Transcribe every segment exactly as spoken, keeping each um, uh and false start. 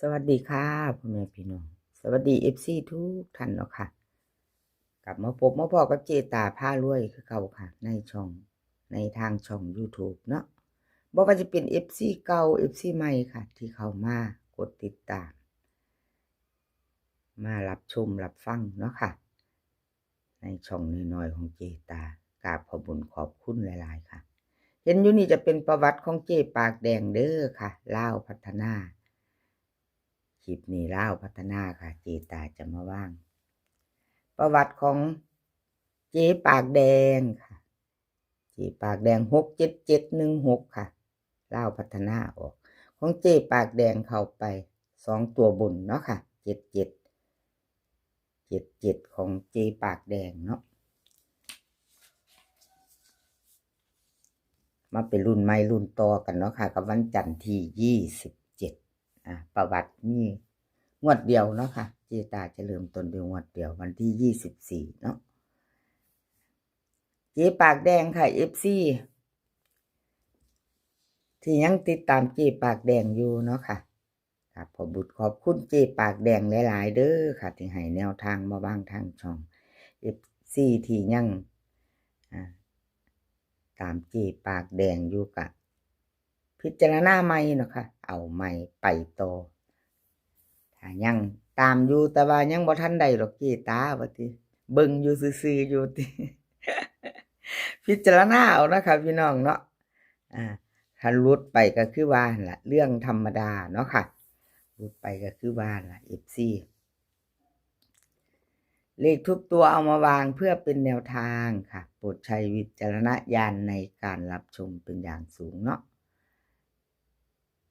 สวัสดีค่ะพ่อแม่พี่น้อง สวัสดีเอฟซีทุกท่านเนาะค่ะ กลับมาพบมาพ้อกับเจตาพารวยคือเก่าค่ะ ในช่อง ในทางช่อง YouTube เนาะ บ่ว่าจะเป็นเอฟซีเก่า เอฟซีใหม่ค่ะ ที่เข้ามากดติดตาม มารับชมรับฟังเนาะค่ะ ในช่องน้อยๆของเจตา กราบขอบบุญขอบคุณหลายๆค่ะ เห็นอยู่นี่จะเป็นประวัติของเจปากแดงเด้อค่ะ ลาวพัฒนา คลิปนี้ลาวพัฒนาค่ะ เจตาจะมาวาง ประวัติของเจปากแดงค่ะ เจปากแดง หกเจ็ดเจ็ดหนึ่งหกค่ะ ลาวพัฒนาออก ของเจปากแดงเข้าไปสองตัวบนเนาะค่ะ เจ็ดเจ็ด เจ็ดเจ็ด ของเจปากแดงเนาะ มาเป็นรุ่นใหม่รุ่นต่อกันเนาะค่ะ กับวันจันทร์ที่ยี่สิบเจ็ด อ่ะ ประวัติมีงวดเดียวเนาะค่ะ เจตาจะเริ่มต้นด้วยงวดเดียว วันที่ยี่สิบสี่เนาะ เจปากแดงค่ะ เอฟซี ที่ยังติดตามเจปากแดงอยู่เนาะค่ะ ครับ ขอบบุญขอบคุณเจปากแดงหลายๆเด้อค่ะ ที่ให้แนวทางมาวางทางช่อง เอฟซี ที่ยัง อ่า ตามเจปากแดงอยู่กะ พิจารณาใหม่เนาะค่ะ เอาใหม่ไปต่อ ถ้ายังตามอยู่แต่ว่ายังบ่ทันได้ดอกเจตาว่าติ เบิ่งอยู่ซื่อๆอยู่ติ พิจารณาเอานะคะพี่น้องเนาะ อ่า ถ้าหลุดไปก็คือว่าหั่นล่ะ เรื่องธรรมดาเนาะค่ะ หลุดไปก็คือว่าหั่นล่ะ เอฟซี เลขทุกตัวเอามาวางเพื่อเป็นแนวทางค่ะ โปรดใช้วิจารณญาณในการรับชมเป็นอย่างสูงเนาะ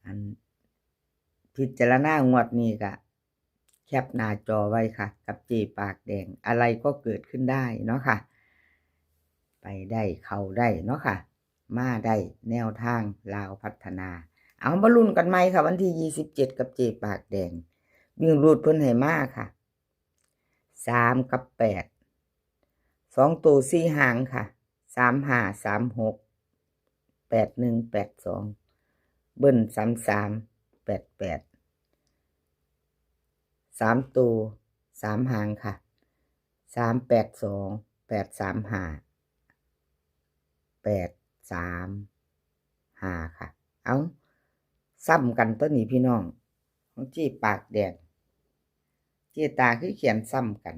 อันพิจารณางวดนี้ก็แคปหน้าจอไว้ค่ะ กับเจปากแดง อะไรก็เกิดขึ้นได้เนาะค่ะ ไปได้เข้าได้เนาะค่ะ มาได้แนวทางลาวพัฒนา เอามาลุ้นกันใหม่ค่ะ วันที่ยี่สิบเจ็ดกับเจปากแดง วิ่งรูดเพิ่นให้มาค่ะ สามกับแปด สองตัวสี่หางค่ะ สามห้า สามหก แปดหนึ่ง แปดสอง เบิ้ล สามสาม แปดแปด สามตัวสามหางค่ะ สามแปดสอง แปดสามห้า แปดสาม ห้าค่ะ เอา ซ้ำกันตัวนี้พี่น้อง ของเจปากแดง เจตาคือเขียนซ้ำกัน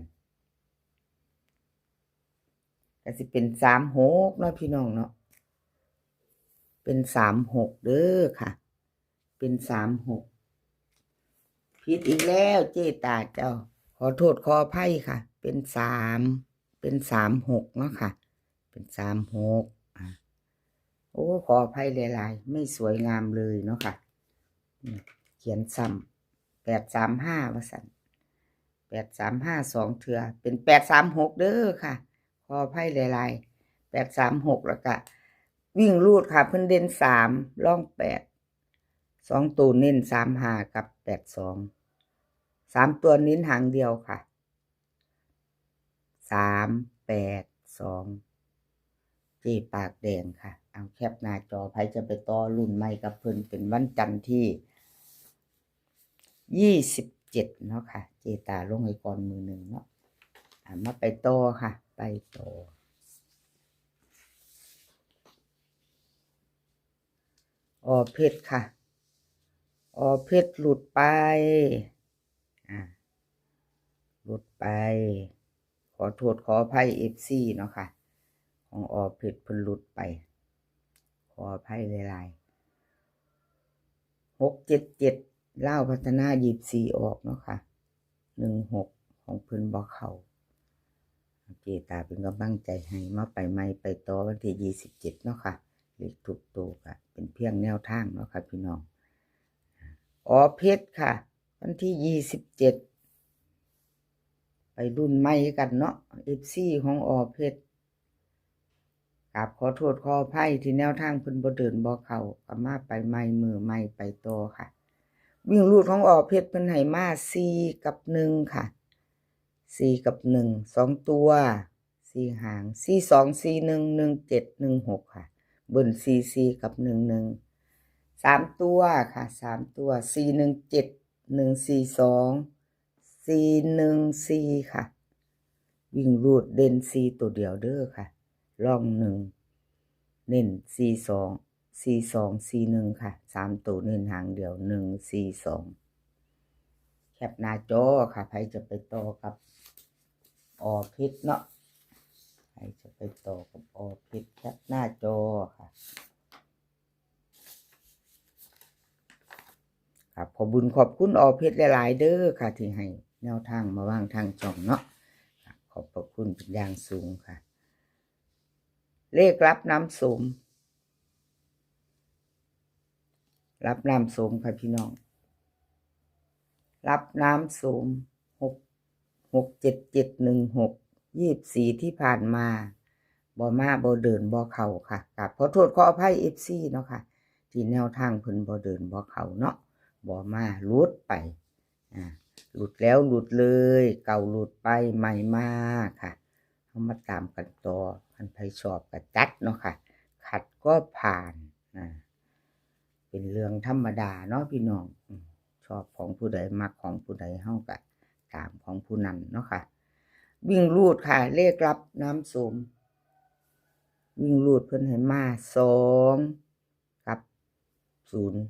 ก็สิเป็นสามหกเนาะพี่น้องเนาะ เป็นสามหกเด้อค่ะ เป็นสามหก ผิดอีกแล้วเจตาเจ้า ขอโทษขออภัยค่ะ เป็นสาม เป็นสามหกเนาะค่ะ เป็นสามหก อ่ะ โอ้ ขออภัยหลายๆ ไม่สวยงามเลยเนาะค่ะ อืม เขียนซ้ำ แปดสามห้า ว่าซั่น แปดสามห้า สองเทื่อ เป็น แปดสามหก เด้อค่ะ ขออภัยหลายๆ แปดสามหก แล้วก็วิ่งรูดค่ะ เพิ่นเด่นสาม รองแปด สองตัวเน้น สามห้า กับ แปดสอง สามตัวเน้นหางเดียวค่ะ สามแปดสอง เจปากแดงค่ะ เอาแคปหน้าจอ ไผจะไปต่อรุ่นใหม่กับเพิ่น เป็นวันจันทร์ที่ยี่สิบเจ็ดเนาะค่ะ เจตาลงให้ก่อนมือหนึ่งเนาะ อ่ะ มาไปต่อค่ะ ไปต่อ อ.เพชร ค่ะ อ.เพชร หลุดไป อ่ะ หลุดไป ขอโทษขออภัย เอฟซี เนาะค่ะ ของ อ.เพชร เพิ่นหลุดไป ขออภัยหลายๆ หกเจ็ดเจ็ด ลาวพัฒนา ยี่สิบสี่ ออกเนาะค่ะ หนึ่งหก ของเพิ่นบ่เข้า เจตาเป็นกำลังใจให้ มาไปใหม่ไปต่อวันที่ยี่สิบเจ็ดเนาะค่ะ เลขทุกตัวก็เป็นเพียงแนวทางเนาะค่ะพี่น้อง อ.เพชร ค่ะ วันที่ยี่สิบเจ็ด ไปรุ่นใหม่กันเนาะ เอฟซี ของ อ.เพชร กราบขอโทษขออภัยที่แนวทางเพิ่นบ่เดินบ่เข้า ก็มาไปใหม่มือใหม่ไปต่อค่ะ วิ่งรูดของ อ.เพชร เพิ่นให้มา สี่ กับ หนึ่ง ค่ะ สี่ กับ หนึ่ง สองตัว สี่ หาง สี่ สอง สี่ หนึ่ง หนึ่ง เจ็ด หนึ่ง หก ค่ะ เบิ้ล สี่ สี่ กับ หนึ่ง หนึ่ง สาม ตัวค่ะ สาม ตัว สี่ หนึ่ง เจ็ด หนึ่งสี่สอง สี่หนึ่งสี่ ค่ะ วิ่งรูดเด่นสี่ตัวเดียวเด้อค่ะ ร่องหนึ่ง เน้นสี่สอง สี่สอง สี่หนึ่ง ค่ะ สามตัวเน้นหางเดียว หนึ่งสี่สอง แคปหน้าจอค่ะ ใครจะไปต่อกับอเพชรเนาะ ใครจะไปต่อกับอเพชร แคปหน้าจอค่ะ ครับ ขอบบุญขอบคุณอเพชรหลายๆเด้อค่ะ ที่ให้แนวทางมาวางทางช่องเนาะ ครับ ขอบพระคุณเป็นอย่างสูงค่ะ เลขรับน้ำโสม รับน้ำโสมค่ะพี่น้อง รับน้ำโสม หก หกเจ็ดเจ็ดหนึ่งหก ยี่สิบสี่ที่ผ่านมา บ่มาบ่เดินบ่เข้าค่ะ กราบขอโทษขออภัย เอฟซี เนาะค่ะ ที่แนวทางเพิ่นบ่เดินบ่เข้าเนาะ บ่มา หลุดไป อ่า หลุดแล้วหลุดเลย เก่าหลุดไป ใหม่มาค่ะ เฮามาตามกันต่อ คันไผชอบก็จัดเนาะค่ะ ขัดก็ผ่าน อ่า เป็นเรื่องธรรมดาเนาะพี่น้อง อืม ชอบของผู้ใด มักของผู้ใด เฮาก็ตามของผู้นั้นเนาะค่ะ วิ่งรูดค่ะ เลขรับน้ำโสม วิ่งรูดเพิ่นให้มา สอง กับ ศูนย์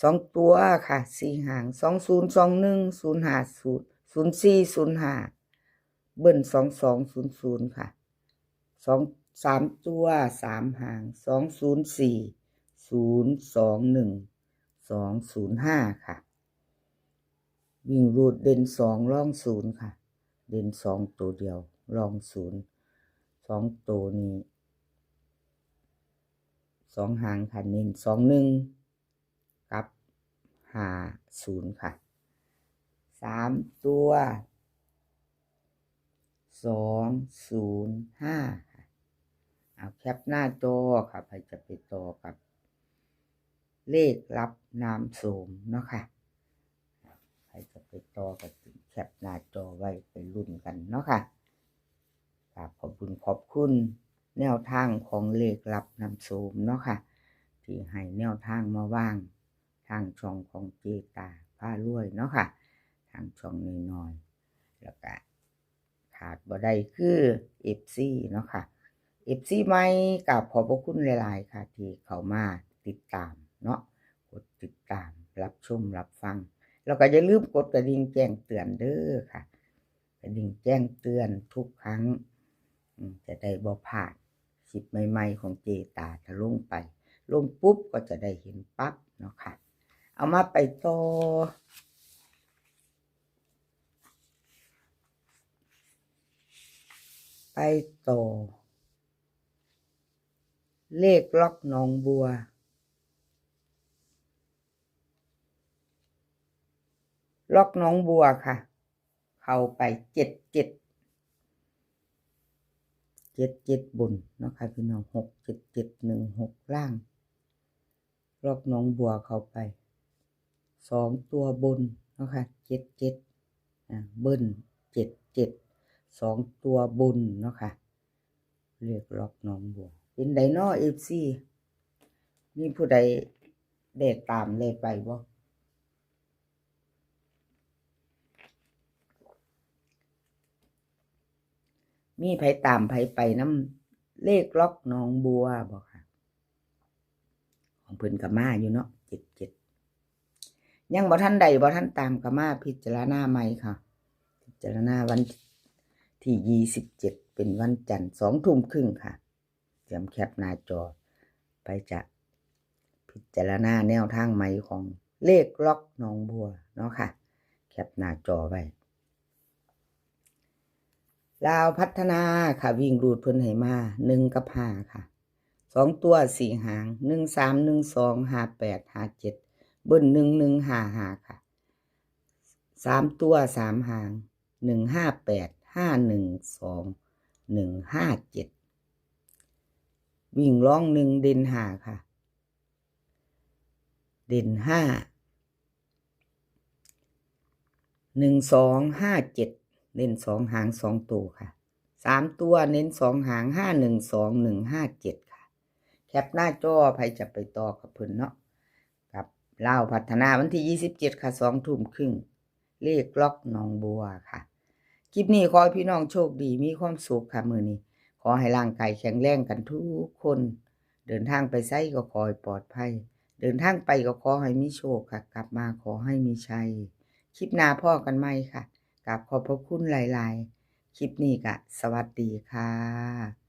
สองตัวค่ะ สี่หาง สองศูนย์ สองหนึ่ง ศูนย์ห้า ศูนย์ ศูนย์สี่ ศูนย์ห้า เบิ้ล สองสอง ศูนย์ศูนย์ ค่ะ สอง สามตัว สามหาง สองศูนย์สี่ ศูนย์สองหนึ่ง สองศูนย์ห้า ค่ะ วิ่งรูดเด่นสอง ร่องศูนย์ค่ะ เด่นสองตัวเดียว ร่องศูนย์ สองตัวนี้ สองหางค่ะ เน้นสองหนึ่ง กับห้าศูนย์ ค่ะ สามตัว สองศูนย์ห้า ค่ะ เอาแคปหน้าจอค่ะ ใครจะไปต่อกับเลขรับน้ำโสมเนาะค่ะ ใครจะไปต่อกับแคปหน้าจอไว้ไปลุ้นกันเนาะค่ะ กราบขอบคุณขอบคุณแนวทางของเลขรับน้ำโสมเนาะค่ะ ที่ให้แนวทางมาวางทางช่องของเจตาพารวยเนาะค่ะ ทางช่องน้อยๆ แล้วก็ขาดบ่ได้คือ เอฟซี เนาะค่ะ เอฟซี ใหม่ กราบขอบพระคุณหลายๆค่ะ ที่เข้ามาติดตามเนาะ กดติดตาม รับชม รับฟัง แล้วก็อย่าลืมกดกระดิ่งแจ้งเตือนเด้อค่ะ กระดิ่งแจ้งเตือนทุกครั้ง อืม จะได้บ่พลาดคลิปใหม่ๆของเจตา ถ้าลงไป ลงปุ๊บก็จะได้เห็นปั๊บเนาะค่ะ เอามาไปต่อ ไปต่อ เลขล็อกหนองบัว ล็อกหนองบัวค่ะ เข้าไป เจ็ดเจ็ด เจ็ดเจ็ด บนเนาะค่ะพี่น้อง หกเจ็ดเจ็ดหนึ่งหก ล่าง ล็อกหนองบัวเข้าไป สองตัวบนเนาะค่ะ เจ็ดเจ็ด อ่า เบิ้ล เจ็ดเจ็ด สองตัวบนเนาะค่ะ เลขล็อกหนองบัว เป็นไดน้อ เอฟซี มีผู้ใดได้ตามได้ไปบ่ มีไผตามไผไปนำเลขล็อกหนองบัวบ่ค่ะ ของเพิ่นก็มาอยู่เนาะ เจ็ดเจ็ด ยังบ่ทันได้ บ่ทันตามก็มาพิจารณาใหม่ค่ะ พิจารณาวันที่ยี่สิบเจ็ด เป็นวันจันทร์ สองทุ่มครึ่งค่ะ เตรียมแคปหน้าจอ ไปจะพิจารณาแนวทางใหม่ของเลขล็อกหนองบัวเนาะค่ะ แคปหน้าจอไว้ ลาวพัฒนาค่ะ วิ่งรูดเพิ่นให้มา หนึ่งกับห้าค่ะ สองตัว สี่หาง หนึ่งสาม หนึ่งสอง ห้าแปด ห้าเจ็ด เบิ้ล หนึ่งหนึ่ง ห้าห้า ค่ะ สามตัว สามหาง หนึ่งห้าแปด ห้าหนึ่งสอง หนึ่งห้าเจ็ด วิ่งล่องหนึ่ง เด่นห้าค่ะ เด่นห้า หนึ่งสอง ห้าเจ็ด เด่นสองหางสองตัวค่ะ สามตัวเน้นสองหาง ห้าหนึ่งสอง หนึ่งห้าเจ็ด ค่ะ แคปหน้าจอ ไผจะไปต่อกับเพิ่นเนาะ กับ ลาวพัฒนาวันที่ยี่สิบเจ็ดค่ะ สองทุ่มครึ่ง เลขล็อกหนองบัวค่ะ คลิปนี้ขอให้พี่น้องโชคดีมีความสุขค่ะ มื้อนี้ขอให้ร่างกายแข็งแรงกันทุกคน เดินทางไปไสก็ขอให้ปลอดภัย เดินทางไปก็ขอให้มีโชคค่ะ กลับมาขอให้มีชัย คลิปหน้าพ้อกันใหม่ค่ะ กราบขอบพระคุณหลายๆ คลิปนี้ก็สวัสดีค่ะ